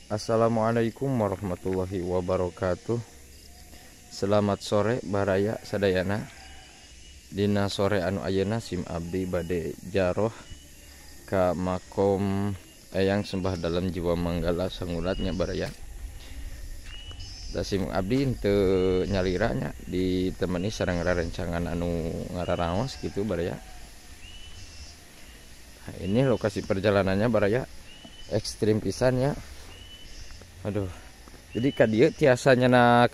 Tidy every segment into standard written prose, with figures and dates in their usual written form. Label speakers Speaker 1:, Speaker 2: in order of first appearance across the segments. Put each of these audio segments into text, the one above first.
Speaker 1: Assalamualaikum warahmatullahi wabarakatuh. Selamat sore baraya sadayana. Dina sore anu ayeuna sim abdi bade jaroh ka makom Eyang Sembah Dalem Jiwa Manggala Sangulatnya baraya. Da sim abdi teu nyalira nya, ditemani sareng rerencangan anu ngararaos gitu baraya. Nah, ini lokasi perjalanannya baraya, ekstrim pisan ya. Aduh, jadi ka dieu tiasa nyenak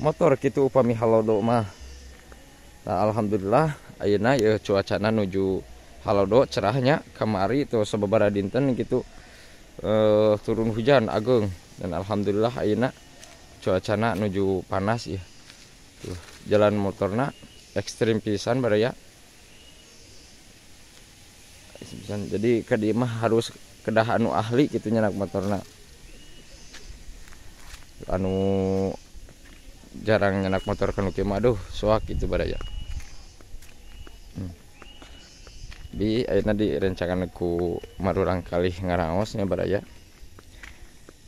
Speaker 1: motor gitu upami halodo mah. Nah, alhamdulillah ayeuna ieu cuacana nuju halodo cerahnya. Kamari tuh sababaraha dinten gitu turun hujan ageng, dan alhamdulillah ayeuna cuacana nuju panas ya. Tuh, jalan motorna ekstrim pisan baraya. Pisan. Jadi ka dieu mah harus kedah anu ahli gitu nyenak motorna. Anu jarang nyenak motor kanu kieu mah aduh soak gitu baraya. Bi ayeuna direncangan ku marurang kalih ngaraosnya baraya.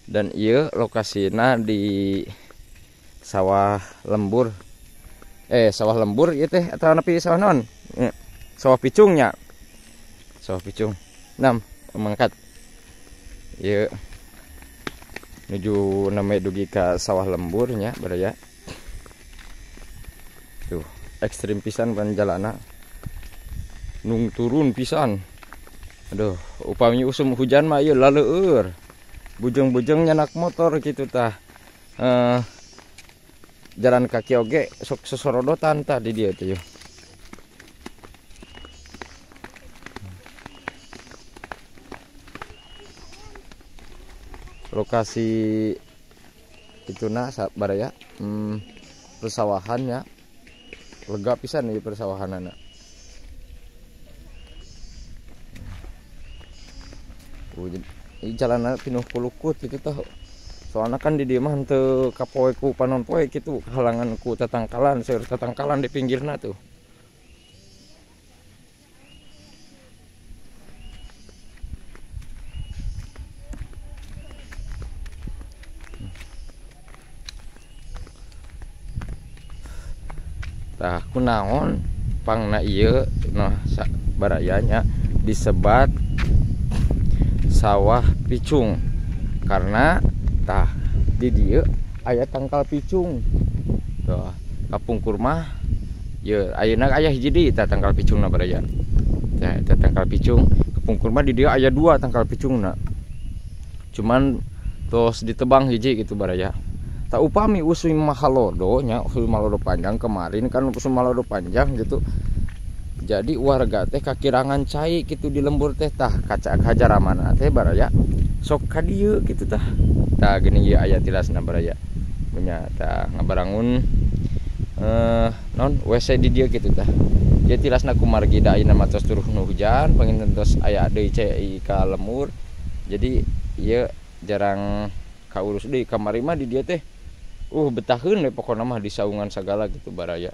Speaker 1: Dan ieu lokasina di sawah lembur. Sawah lembur ieu teh atau nepi sawah naon? Sawah picungnya. Sawah picung. 6 mangkat. Ieu nuju namanya dugi ka sawah lemburnya baraya. Tuh, ekstrim pisan pan jalana. Nung turun pisan. Aduh, upami usum hujan mah ieu laleueur. Bujeng-bujeng nyanak motor gitu tah. Jalan kaki oge sok sesorodotan tah di dieu teh. Lokasi ituna baraya, persawahannya lega pisan ieu persawahanana. Ini jalanna pinuh kulukut gitu tah. Soalna kan di dieu mah henteu kapoe ku panon poe gitu, halangan ku tatangkalan, seueur tatangkalan di pinggirna tuh. Tah kunaon pangna ieu nah barayanya disebat sawah picung, karena tah di dieu aya tangkal picung. Tuh kapungkur mah ieu ayeuna aya hiji deui tah tangkal picungna baraya. Tah eta tangkal picung kapungkur mah di dieu aya 2 tangkal picungna. Cuman tos ditebang hiji gitu baraya. Tak upami usum halodo nya, usum halodo panjang kemarin kan usum halodo panjang gitu. Jadi warga teh kakirangan cai gitu di lembur teh tah kaca kajaramana teh baraya sok ka dieu gitu tah. Tah geuning ieu aya tilasna baraya. Punya tah ngabarangun non WC di dieu gitu tah. Ieu tilasna kumargi da ayeuna mah tos turun hujan panginten tos aya deui cai ka lemur. Jadi ieu jarang kaurus deui. Kamari mah di dieu teh betaheun we pokona mah di saungan sagala gitu baraya.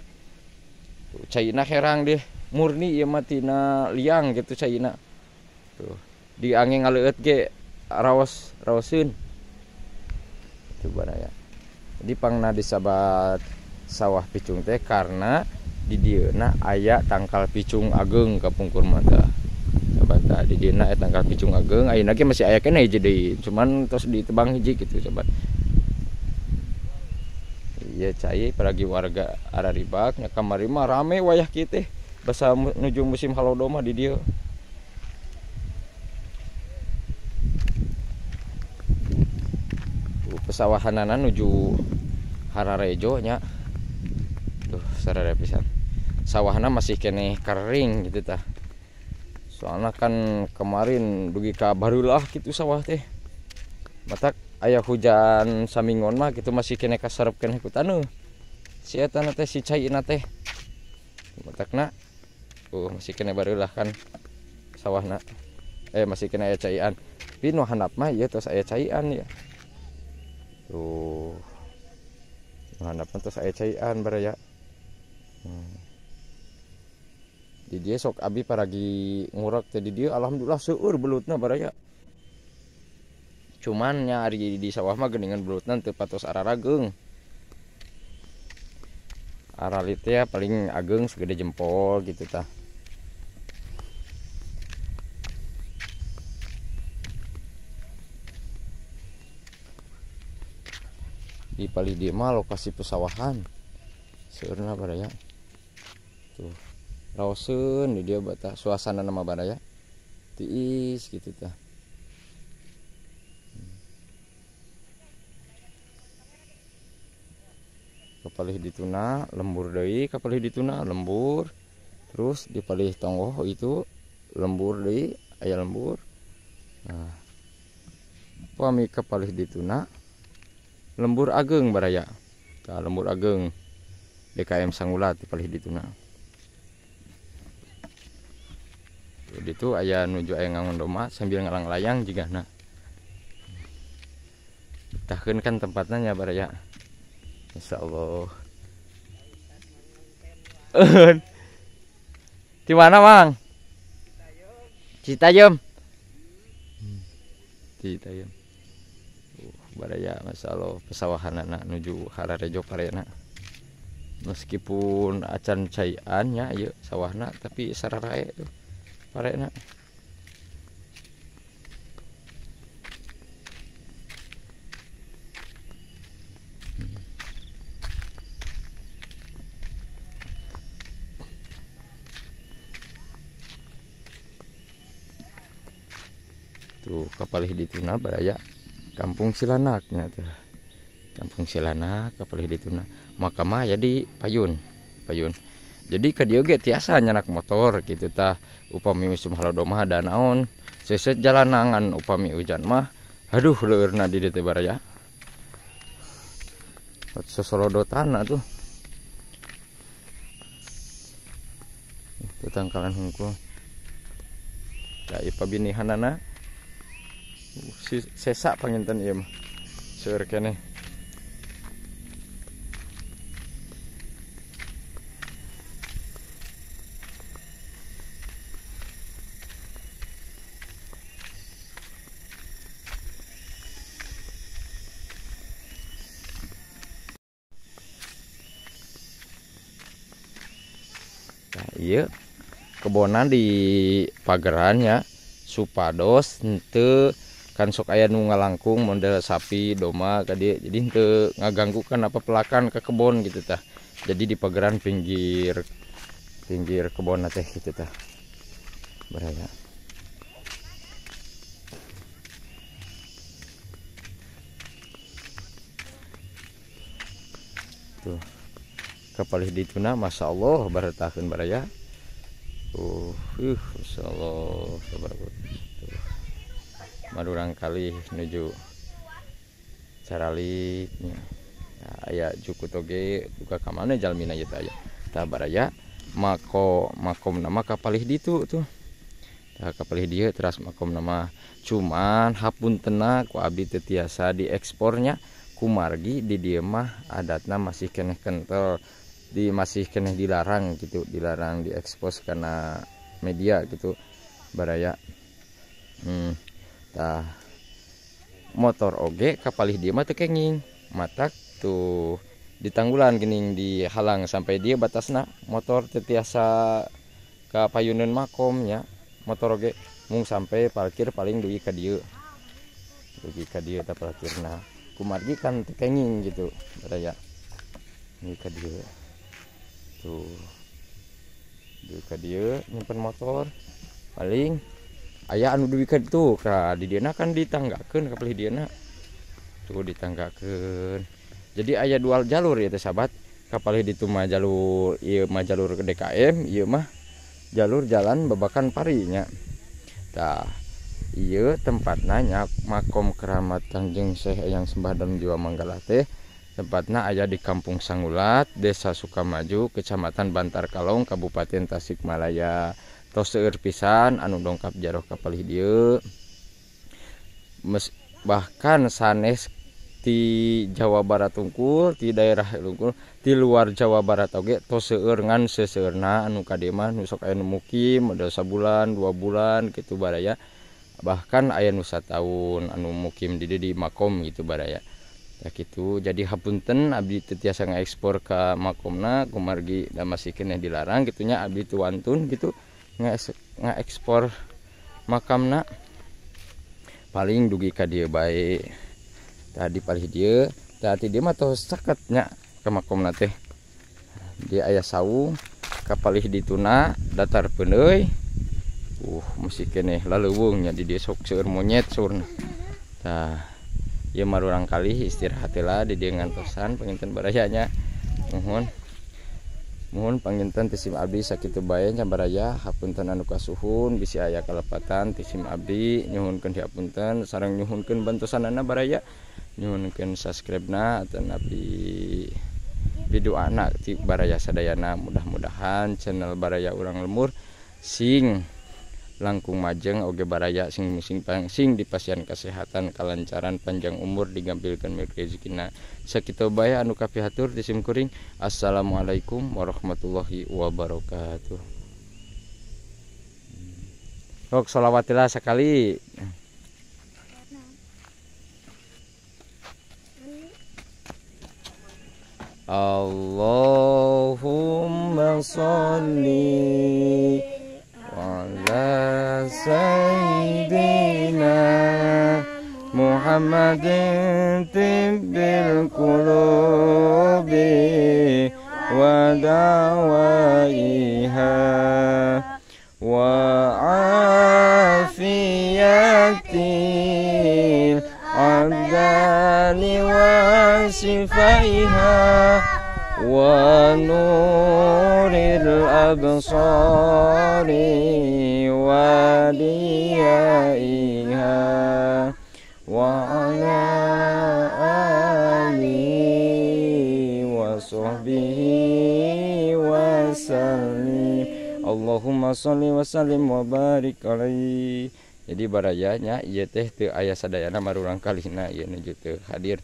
Speaker 1: Tuh, caina herang deh, murni ieu mah tina liang gitu caina. Tuh, di angin ngaleueut ge raos raoseun. Tuh baraya. Jadi pangna disabat sawah picung teh karena di dieuna aya tangkal picung ageng kapungkur mah tah. Sabat tah di dieuna aya tangkal picung ageng, ayeuna ge masih aya keneh hiji deui, cuman tos ditebang hiji gitu sabat. Iya cai paragi warga araribak nya kamari mah rame wayah kieu teh basa nuju musim halodo mah di dieu. Pesawahanana nuju hararejo nya. Tuh sararea pisan. Sawahna masih keneh kering gitu tah. Soalna kan kemarin dugi ka barulah gitu sawah teh. Matak aya hujan samingon mah gitu masih keneh kasarep keneh ku taneuh. Si eta na teh si caina teh. Matakna masih keneh barulah kan sawahna. Masih keneh aya caian. Tapi nu handap mah ieu tos aya caian ya. Tuh. Nu handap mah tos aya caian baraya. Di dieu sok abi paragi ngurek teh di dieu alhamdulillah seueur belutna baraya. Cuman nya ari di sawah mah geuningan belutna teu patos ararageung. Aralit ya paling ageng segede jempol gitu tah. Di palih dieu mah lokasi pesawahan. Seueurna baraya. Tuh. Raoseun di dieu batah suasana nama baraya. Tiis gitu tah. Kapalih dituna lembur deui, kapalih dituna lembur. Terus di palih tonggoh itu lembur deui, aya lembur. Nah. Pami kapalih dituna lembur ageng baraya. Tah lembur ageng DKM Sangulat di palih dituna. Jadi itu aya nuju aya ngangon domba sambil ngalang-layang jigana. Tahkeun kan tempatnya nya baraya. Insyaallah. Di mana, Mang? Citayam. Citayam. Baraya masyaallah pesawahanana nuju Hararejo parena. Meskipun acan caian nya ieu sawahna tapi sararae tuh parena. Tuh kapalih dituna baraya Kampung Silanaknya tuh. Kampung Silanak kapalih dituna. Makamah jadi payun, payun. Jadi ka dieu ge tiasa nyanak motor gitu tah. Upami usum halodo mah da naon, seset jalanangan upami hujan mah aduh leueurna di dieu teh baraya. Sosolodotan tuh. Itu tangkalan hungkul. Da ieu pabinihanana. Sesak panginten ieu mah. Seueur keneh. Nah, ieu kebonan di pagerannya supados henteu kan sok aya nu ngalangkung model sapi domba ka dieu, jadi henteu ngaganggu kan apa pelakan ke kebon gitu tah. Jadi di pageran pinggir pinggir kebon teh gitu tah. Baraya. Tuh. Kapalih dituna masya Allah baretakeun baraya. Masya Allah sabarabut. Tuh. Madurang kali nuju caralik nya. Aya jukut oge duka ka mana jalmina ieu teh aya. Tah baraya mako makom nama kapalih ditu tuh. Tah kapalih dieu teras makom nama cuman hapuntena ku abdi teu tiasa diekspornya kumargi di dieu mah adatna masih keneh kental, di masih keneh dilarang gitu, dilarang diekspos karena media gitu baraya. Tah motor oge kapalih dieu mah teu kenging, matak tuh ditanggulan geuning dihalang sampai dia batasna motor teu tiasa ka payuneun makom nya. Motor oge mung sampai parkir paling dugi ka dieu. Dugi ka dieu tah parkirna. Kumargi kan teu kenging gitu baraya. Dugi ka dieu. Tuh. Dugi ka dieu nyimpen motor paling aya anu dugi ka ditu ka di dieuna kan ditanggakeun ka palih dieuna. Tuh ditanggakeun. Jadi aya dua jalur ya teh sahabat. Kapalih ditu mah jalur ieu mah jalur ke DKM, ieu mah jalur jalan babakan parinya. Tah, ieu tempatna nya makom keramat Kangjeng Syekh Eyang Sembah Dalem Jiwa Manggala teh. Tempatna aya di Kampung Sangulat, Desa Sukamaju, Kecamatan Bantar Kalong, Kabupaten Tasikmalaya. Tos seueur pisan anu dongkap jaroh kapalih dieu. Bahkan sanes di Jawa Barat tungkul, di daerah tungkul, di luar Jawa Barat oge tos seueur ngan seseueurna anu ka dieu mah nu sok aya nu mukim model sabulan, 2 bulan gitu baraya. Bahkan aya nu sataun anu mukim di dieu di makom gitu baraya. Ya gitu, jadi hapunten abdi teu tiasa ngaekspor ka makomna kumargi da masih keneh dilarang gitunya, abdi teu wantun gitu ngaekspor makamna. Paling dugi ka dieu bae. Tadi palih dieu, tadi dieu mah tos caket nya ka makomna teh. Dia aya saung kapalih dituna datar peuneuy. Masih keneh laleuweung nya di dieu sok seueur monyet surna. Tah, ieu mah urang kali istirahat heula di dieu ngantosan panginten baraya nya. Muhun. Muhun panginten ti sim abdi sakitu bae nya baraya, hapunten anu kasuhun bisi aya kalepatan ti sim abdi, nyuhunkeun dihapunten sareng nyuhunkeun bantosanana baraya, nyuhunkeun subscribe-na atanapi piduana ti baraya sadayana. Mudah-mudahan channel Baraya Urang Lembur sing langkung majeng oge baraya sing sing sing dipasihan kesehatan, kalancaran, panjang umur, digampilkeun milik rezekina. Sakitu bae anu kapihatur ti sim kuring. Assalamualaikum warahmatullahi wabarakatuh. Sok sholawatilah sekali. Allahumma sholli ala sayyidina Muhammadin tibbil qulubi wa dawaiha wa afiyatil abdani wa shifaiha wa nuril absari wa diyaiha wa ala alihi wa sahbihi wa sallim. Allahumma sholli wa sallim wa barik alaihi. Jadi barayanya ieu teh teu aya sadayana marurang kalihna ieu nuju teu hadir.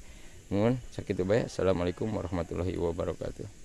Speaker 1: Mun sakitu bae. Assalamualaikum warahmatullahi wabarakatuh.